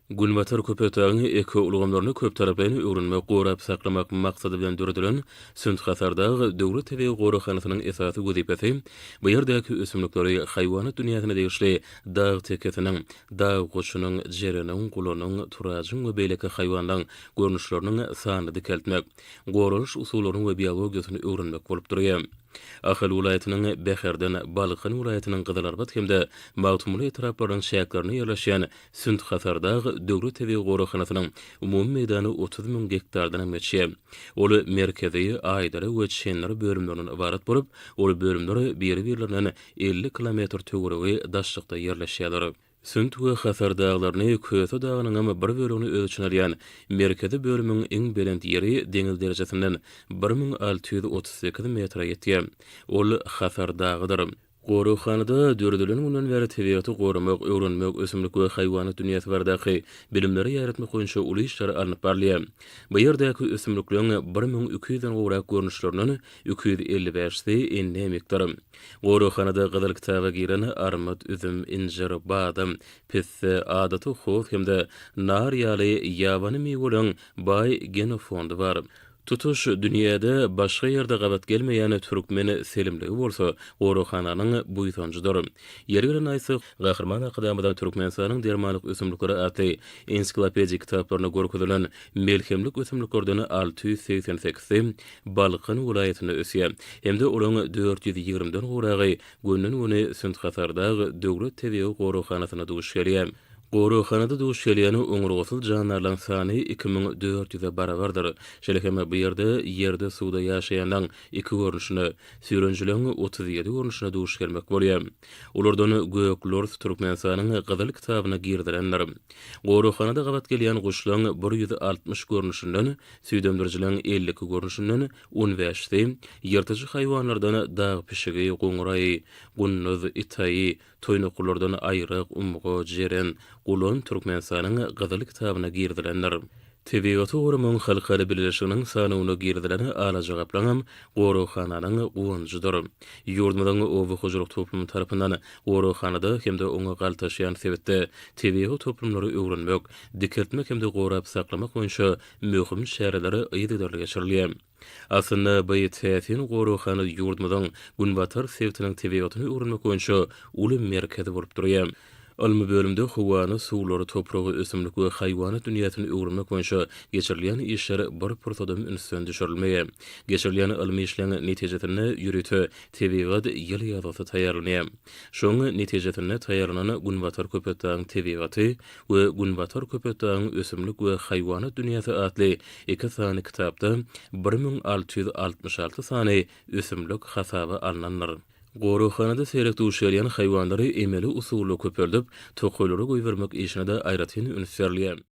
Günbatar Köpetdagyň ekoulgamlaryny köptaraplaýyn öwrenmek, gorap saklamak maksady bilen döredilen Sünt-Hasardag döwlet tebigy goraghanasynyň esasy wezipesi bu ýerdäki ösümlikleri, haýwanat dünýäsine degişli dag tekesiniň, dag goçunyň, jereniň, gulanyň, turajyň we beýleki haýwanlaryň görnüşleriniň sanyny dikeltmek, goralyş usullaryny we biologiýasyny öwrenmek bolup durýar. Ahal welaýatynyň Bäherden, Balkan welaýatynyň Gyzylarbat hem-de Magtymguly etraplarynyň çäklerinde ýerleşýän Sünt-Hasardag döwlet tebigy goraghanasynyň umumy meýdany 30 müň gektardan hem geçýär. Ol Merkezi, Aýdara we Çendir bölümlerinden ybarat bolup, ol bölümler biri-birlerinden 50 kilometr töweregi daşlykda ýerleşýärler. Sünt we Hasar daglaryny Köse dagynyňam bir bölegini öz içine alýan Merkezi bölümiň iň belent ýeri deňiz derejesinden 1638 metre ýetýär. Ol Hasar dagydyr. Goraghanada döredilen günden bäri tebigaty goramak, öwrenmek, ösümlik we haýwanat dünýäsi baradaky bilimleri ýaýratmak boýunça uly işler alnyp barylýar. Bu ýerdäki ösümlikleriň 1200-den gowrak görnüşlerinden 255-si endemikdir. Goraghanada Gyzyl kitaba giren armyt, üzüm, injir, badam, pisse, adaty hoz hem-de nar ýaly ýabany miweleriň baý genofondy bar. Tutuş dünýäde başga ýerde gabat gelmeýän türkmen selimligi bolsa goraghananyň buýsanjydyr. Ýeri gelende aýtsak, Gahryman Arkadagymyzyň Türkmenistanyň dermanlyk ösümlikleri atly ensiklopedik kitaplarynda görkezilen melhemlik ösümliklerden 688-si Balkan welaýatynda ösýär hem-de olaryň 420-den gowragy gönden-göni Sünt-Hasardag döwlet tebigy goraghanasynda duş gelýär. Goraghanada duş gelýän oňurgasyz jandarlaryň sany 2400-e barabardyr. Şeýle hem bu ýerde ýerde-suwda ýaşaýanlaryň iki görnüşine, süýrenijileriň 37 görnüşine duş gelmek bolýar. Olardan gök lors Türkmenistanyň Gyzyl kitabyna girizilendir. Goraghanada gabat gelýän guşlaryň 160 görnüşinden, süýdemdirijileriň 52 görnüşinden on bäşisi, ýyrtyjy haýwanlardan dag pişigi, goňur aýy, gunduz, it aýy, Toýnaklylardan aýrak, umga, jeren, gulan Türkmenistanyň Gyzyl kitabyna girizilendir. Tebigaty goramagyň halkara bileleşiginiň sanawyna girizilen alajagaplaňam goraghananyň guwanjydyr. Ýurdumyzyň oba hojalyk toplumy tarapyndan goraghanada hem-de oňa galtaşýan sebitde tebigy toplumlary öwrenmek, dikeltmek hem-de gorap saklamak boýunça möhüm çäreler yzygiderli geçirilýär. Aslynda, bu täsin goraghana ýurdumyzyň günbatar sebitiniň tebigatyny öwrenmek boýunça uly merkez bolup durýar. Ylmy bölümde howany, suwlary, topragy, ösümlik we haýwanat dünýäsini öwrenmek boýunça geçirilýän işler bir pursadam ünsden düşürilmeýär. Geçirilýän ylmy işleň netijesinde ýörite Tebigat ýyl ýazgysy taýýarlanýar. Şonuň netijesinde taýýarlanan Günbatar Köpetdagyň tebigaty we Günbatar Köpetdagyň ösümlik we haýwanat dünýäsi atly iki sany kitapda 1666 sany ösümlik hasaba alnandyr. Goraghanada seýrek duş gelýän haýwanlary emeli usulda köpeldip, tokaýlara goýbermek işine-de aýratyn üns berilýär.